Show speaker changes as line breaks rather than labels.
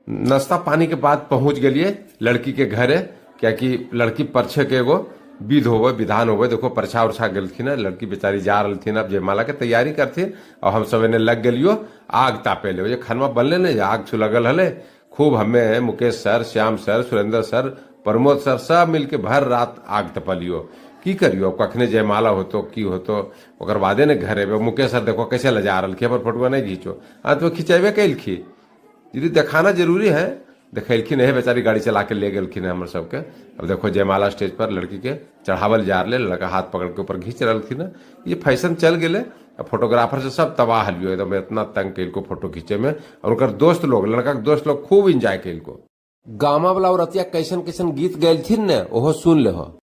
नाश्ता पानी के बाद पहुंच गेलिए लड़की के घरे, क्या लड़की परछे के एगो विध होवे, विधान होवे। देखो परछा उर्छा गेलखिन है, लड़की बेचारी जा रहलथिन, अब जयमाला के तैयारी करथिन और हम सब एने लग गेलियो आग तापे ले। खानवा बनले नहीं, आग सुलगल हले खूब। हमें Mukesh sir, Shyam sir, Surendra sir, Pramod sir सब मिलके भर रात आग तपलियो। की करियो, अब कखने जयमाला होतो की होतो, ओकर बादे ने घर एबे। मुकेश सर देखो कैसे लजा रहलखिन, हमर फोटो नहीं घीचो। हाँ तो खिंचेबे कैलखी, यदि दिखाना जरूरी है देखेलखिन है। बेचारी गाड़ी चला के ले गेलखिन है हमर सबके। अब देखो जयमाला स्टेज पर लड़की के चढ़ावल जा रहे, लड़का हाथ पकड़ के ऊपर घींच रहलखिन है। ये फैशन चल गेले। फोटोग्राफर से सब तबाह हलियो एकदम, इतना तंग कैलको फोटो खींचे में। और उनकर दोस्त लोग, लड़का के दोस्त लोग खूब इंजॉय कैलको। गामा वाला औरतिया कैसन कैसन गीत गैलथिन ने, ओहो सुन ले हो।